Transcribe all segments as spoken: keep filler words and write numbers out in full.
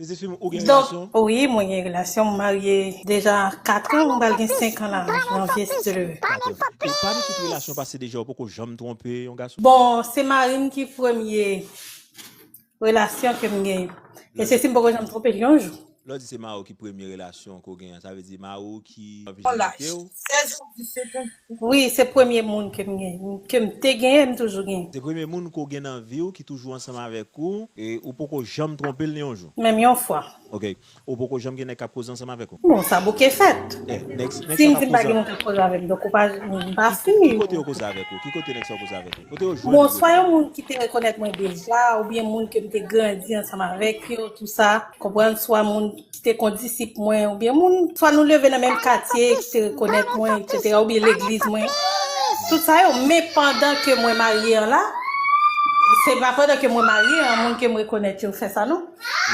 Pitit fi m, ou gen relasyon? Donk, wi, mwen gen relasyon. M marye deja kat an, m pral gen senk an la, janvye, si Dye le vle. Kat an. E pami tout relasyon pase deja, ou poko janm twonpe yon gason? Bon, se mari m ki premye relasyon ke m genyen. E se si m poko janm twonpe l yon jou. Lè w di se mari w ki premye relasyon ke w genyen, sa vle di mari w ki vijinite w? Wi, se premye moun ke m genyen, ke m te genyen, m toujou genyen. Se premye moun ke w gen nan vi w ki toujou ansanm avèk ou, e ou poko janm twonpe l ni yon jou? Menm yon fwa. Ok. Ou poko janm gen nèg k ap koze ansanm avèk ou? Bon, sa bouke fèt. Eh, nèg, nèg sa k ap koze. Si m di m pa gen moun k ap koze avè m, donk ou pa, m pa fini. Ki kote yo koze avèk ou? Ki kote nèg sa yo koze avèk ou? Kote yo jwenn ou? Bon, swa yon moun ki te rekonèt mwen deja, oubyen moun ke m te grandi ansanm avèk yo, tou sa. Konprann, swa moun ki te kondisip mwen, oubyen moun, swa nou leve nan menm katye, ki te rekonèt mwen, etsetera, oubyen legliz mwen. Tout sa yo, men pandan ke mwen marye an la, se pa pandan ke mwen marye an, moun ke m rekonèt yo fè sa, non.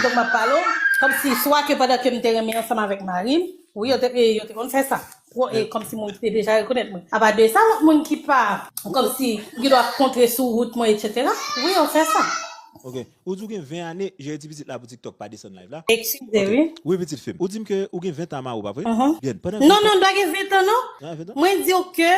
Donk, m ap pale w, kòmsi, swa ke pandan ke m te renmen ansanm avèk mari m, wi, yo te, yo te konn fè sa. Kòmsi moun ki te deja rekonèt mwen. Apa de sa, lòt moun ki pa, kòmsi, ki dwa kontre sou wout mwen, etsetera, wi, yo fè sa. Ok. Ou di w gen ven ane, jere ti pitit la pou TikTok pa desann live la. Eskize, wi. Wi, pitit fi m. Ou di m ke ou gen ven tan mari w, pa vre? Byen, pandan... Non, non, m pa gen ven tan, non. Ah, ven tan? Mwen di w ke,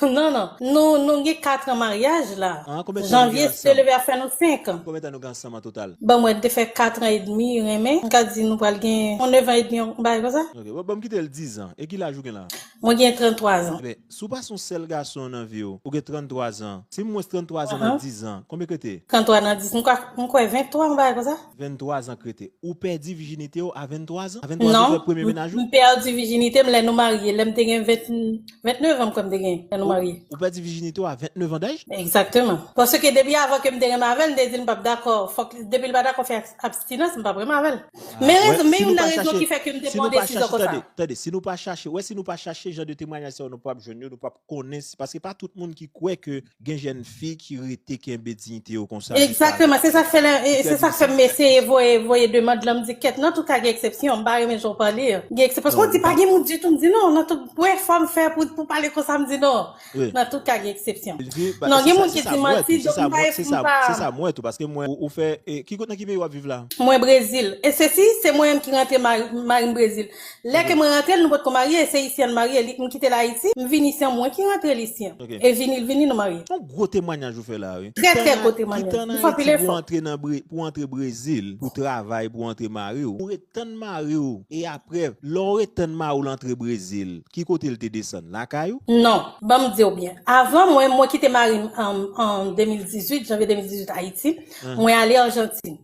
non, non. Nou, nou gen kat an maryaj la. Ah, konbyen tan nou gen ansanm? Janvye, si Dye le vle, ap fè nou senk an. Konbyen tan nou gen ansanm an total? Bon, mwen te fè kat an edmi, renmen. M ka di nou pral gen yon nèf an edmi, yon bagay konsa. Ok, bon, ban m kite l diz an. E ki laj ou gen la? Mwen gen tranntwa zan. Ebyen, si w pa se yon sèl gason nan vi w, ou gen tranntwa zan. Si mwens tranntwa zan nan diz an, konbyen k rete? Tranntwa nan diz, m kwè, m kwè venntwa, yon bagay konsa. Venntwa zan k rete. Ou pèdi vijinite w a venntwa zan? A venntwa zan, ou fè premye mennaj ou? Non, m, m pèdi vijinite m lè nou marye, lè m te gen ven, vennèf an, m kwè m te gen, lè nou marye. Ou pèdi vijinite w a vennèf an daj? Egzakteman. Paske depi avan ke m te renmen avè l, m te di l m p ap dakò. Fòk, depi l pa dakò fè abs-, abstinans, m p ap renmen avè l. Men rezon, men youn nan rezon ki fè ke m te pran desizyon konsa. Tande, tande, si nou pa chache, wè, si nou pa chache jan de temwayaj sa yo, nou p ap jwenn yo, nou p ap konnen, paske pa tout moun ki kwè ke gen jèn fi ki rete kenbe diyite yo konsa jiska... Egzakteman, se sa k fè lè, e, se sa k fè m eseye voye, voye demann lan, m di, kèt, nan tout ka gen eksepsyon, m pa renmen jan w pale. Gen eksepsyon, paske w di pa gen moun ditou, m di non, nan tout, wè, fò m fè pou, pou pale konsa, m di non. Nan tout ka gen eksepsyon. Non, gen moun ki di manti, donk m pa, se sa, m pa... Se sa m wè tou, paske mwen, ou, ou fè, e, ki kote, nan ki peyi w ap viv la? Mwen Brezil. E sesi, se mwen menm ki rantre mari, mari m Brezil. Lè ke mwen rantre l, nou potko marye, e se isi an n marye. Li, m kite l Ayiti, m vin isi an, mwen ki rantre l isi an. E vini, l vini, nou marye. Se yon gwo temwayaj ou fè la, wi. Trè, trè gwo temwayaj. Ki tan an Ayiti pou w antre nan Bre-, pou w antre Brezil, pou travay, pou w antre mari w. Ou ret tann mari w, e apre, lè w ret tann mari w l antre Brezil, ki kote l te desann? Lakay ou? Non, ban m di w byen. Avan, mwen, mwen kite mari m an, an de mil dizuit, janvye de mil dizuit, Ayiti. Mwen ale Ajantin.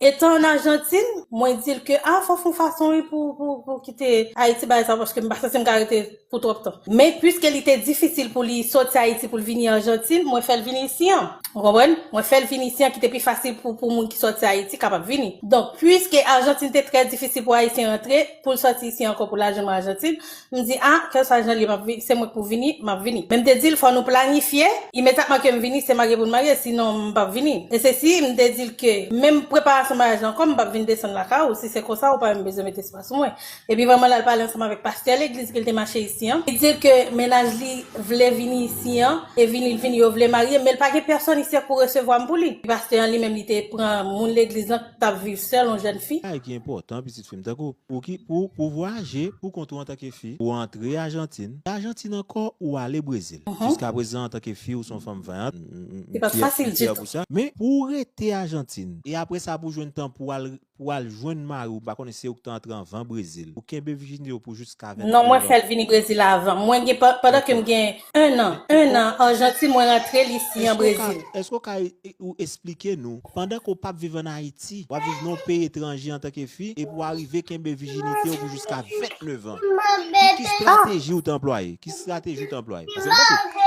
Etan an Ajantin, mwen di l ke, a, fò w fè yon fason, wi, pou, pou, pou kite Ayiti, bagay sa, paske m pa santi m ka rete pou twòp tan. Men, piske li te difisil pou li soti Ayiti pou l vini Ajantin, mwen fè l vini isi an. Ou konprann? Mwen fè l vini isi an, ki te pi fasil pou, pou moun ki soti Ayiti kapab vini. Donk, piske Ajantin te trè difisil pou Ayisyen rantre, pou l soti isi ankò pou l al jwenn mwen Ajantin, m di, a, kèlkeswa jan l ye, m ap vi-, se mwen k pou vini, m ap vini. Men m te di l, fò nou planifye, imedyatman ke m vini, se marye pou n marye, sinon m p ap vini. E sesi, m te di l ke menm preparasyon maryaj la ankò, m p ap vin desann lakay ou, si se konsa, ou pa menm bezwen mete swa sou mwen. Epi vrèman, l al pale ansanm avèk pastè legliz ke l te mache isi an. Li di l ke mennaj li vle vini isi an, e vini, l vini, yo vle marye, men l pa gen pèsòn isi an k pou resevwa m pou li. Pastè an li menm, li te pran moun legliz lan k t ap viv sèl, yon jèn fi. Bagay ki enpòtan, pitit fi m, tankou Pou ki, pou, pou vwayaje pou kont ou antanke fi, pou antre Ajantin, Ajantin ankò ou ale Brezil. Jiskaprezan, antanke fi, ou se yon fanm vayant, m, m, m, m fyè, m fyè pou sa. Men, pou w rete Ajantin, e apre sa, pou w jwenn tan pou w al, pou w al jwenn mari w, m pa konnen se ou ki te antre anvan Brezil, ou kenbe vijinite w pou jiska vennèf an. Non, mwen fè l vini Brezil avan. Mwen gen, pa-, pandan ke m gen en an, en an Ajantin, mwen rantre l isi an Brezil. Èske w ka, èske w ka e, e, ou esplike nou, pandan ke w p ap viv ann Ayiti, w ap viv nan yon peyi etranje antanke fi, epi w arive kenbe vijinite w pou jiska vennèf an. Ki, ki estrateji w te anplwaye? Ki estrateji w te anplwaye? Paske m panse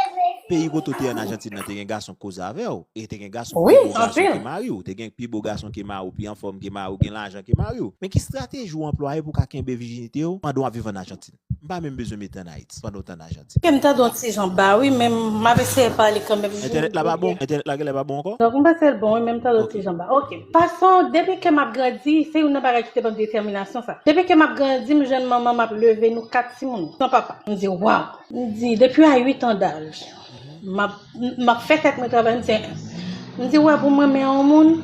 peyi kote w te ann Ajantin nan te gen gason k koze avè w, e te gen gason pi bo gason ke mari w, te gen pi bo gason ke mari w, pi anfòm ke mari w, gen lajan ke mari w. Men ki estrateji w anplwaye pou w ka kenbe vijinite w pandan w ap viv ann Ajantin? M pa menm bezwen mete ann Ayiti pandan w t ann Ajantin. Ke m tande yon ti jan ba, wi, men m ap eseye pale kanmenm. Entènèt la pa bon? Entènèt la genlè pa bon ankò? Donk, m panse l bon, wi, men m tande yon ti jan ba. Ok. Fason, depi ke m ap grandi, se youn nan bagay ki te ban m detèminasyon sa. Depi ke m ap grandi, m jwenn manman m ap leve nou kat timoun, san papa. M di, waw! M di, depi a uit an daj, m ap, m ap fè tèt mwen travay, m di, m di, wè, pou mwen, men yon moun,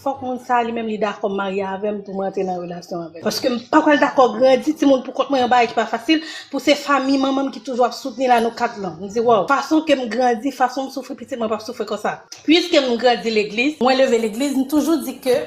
Fòk moun sa li menm li dakò marye avè m pou m rantre nan relasyon avè l. Paske m pa pral dakò grandi timoun pou kont mwen, yon bagay ki pa fasil, pou se fanmi manman m ki toujou ap soutni l a nou kat lan. M di, waw, fason ke m grandi, fason m soufri, pitit mwen p ap soufri konsa. Piske m grandi legliz, mwen leve legliz, m toujou di ke,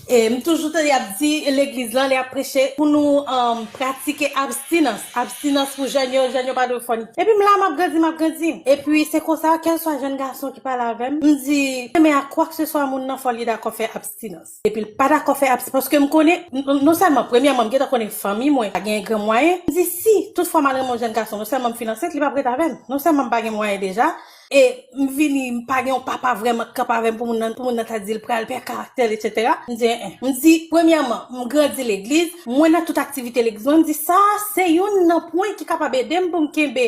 e, m toujou tande y ap di legliz lan, lè y ap preche, pou nou, um, pratike abstinans. Abstinans pou jèn yo, jèn yo pa dwe fònike. Epi m la, m ap grandi, m ap grandi. Epi se konsa, kèlswa jèn gason ki pale avè m, m di, men a kwakseswa moun nan fò li dakò fè abstinans. Epi l pa dakò fè abstinans, paske m konnen, n-, non sèlman, premyèman, m gentan konnen fanmi mwen pa gen gran mwayen. M di, si toutfwa m al renmen yon jèn gason, non sèlman m fin ansent, li p ap ret avè m. Non sèlman m pa gen mwayen deja, e m vini, m pa gen yon papa vrèman k kanpe avè m pou moun nan, pou moun nan ta di l pral pè karaktè l, etsetera. M di, en, en. M di, premyèman, m grandi legliz, mwen nan tout aktivite legliz mwen, m di, sa se youn nan pwen ki kapab ede m pou m kenbe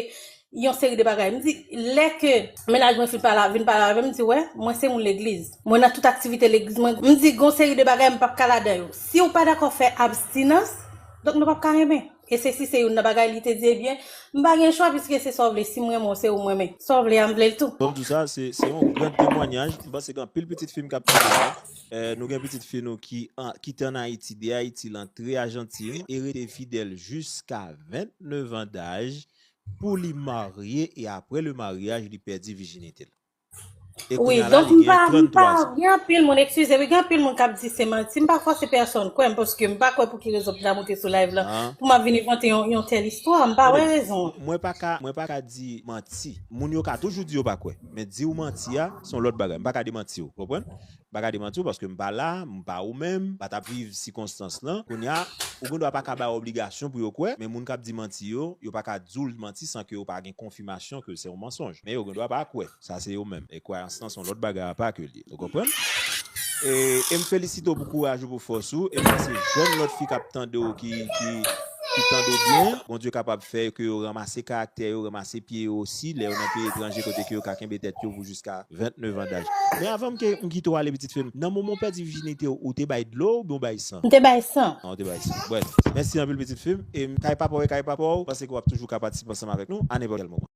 yon seri de bagay. M di, lè ke mennaj mwen fin pale, vin pale avè m, m di, wè, mwen se moun legliz. Mwen nan tout aktivite legliz mwen. M di, gon seri de bagay m p ap ka ladan yo. Si w pa dakò fè abstinans, donk nou p ap ka renmen. E se si se youn nan bagay li te di, ebyen, m pa gen chwa piske se sa w vle. Si m renmen w, se ou m renmen. Sa w vle a, m vle l tou. Bon, m di w sa, se, se yon gran temwanyaj. M panse gen anpil pitit fi m k ap tande la. Eh, nou gen pitit fi nou ki an, kite ann Ayiti, de Ayiti, l antre Ajantin e rete fidèl jiska vennnev an daj pou li marye e apre le maryaj, li pèdi vijinite l. E wi, kounye a la, donk li m gen pa, m pa, trannntwa zan. Gen anpil moun, eskize, wi, gen anpil moun k ap di se manti. M pa fòse pèsonn kwè m, paske m pa kwè pou ki rezon pou ta monte sou live lan, ah, pou m ap vin envante yon, yon tèl istwa. M pa wè rezon an. Mwen pa ka, mwen pa ka di manti. Moun yo ka toujou di yo pa kwè. Men di w manti a, se yon lòt bagay. M pa ka demanti w, konprann? M pa ka demanti w paske m pa la, m pa ou menm, m pa t ap viv sikonstans lan. Kounye a, ou gen dwa pa ka ba yo obligasyon pou yo kwè, men moun k ap di manti yo, yo pa ka di w manti san ke yo pa gen konfimasyon ke se yon mansonj. Men yo gen dwa pa kwè. Sa se yo menm. E kwayans lan se yon lòt bagay apa ke l ye. Ou konprann? E, e m felisite w pou kouraj ou, pou fòs ou. E m panse jèn lòt fi k ap tande w ki, ki, ki tande w byen, Bondye kapab fè ke yo ranmase karaktè yo, ranmase pye yo osi, lè yo nan peyi etranje kote ke yo ka kenbe tèt yo pou jiska vennnev an daj. Men avan m ke, m kite w ale, pitit fi m, nan moman w pèdi vijinite w, ou te bay dlo oubyen w bay san? M te bay san. Ah, ou te bay san. Bon, mèsi anpil, pitit fi m. E m, kay papa w, e kay papa w, m panse ke w ap toujou ka patisipe ansanm avèk nou a nenpòt kèl moman.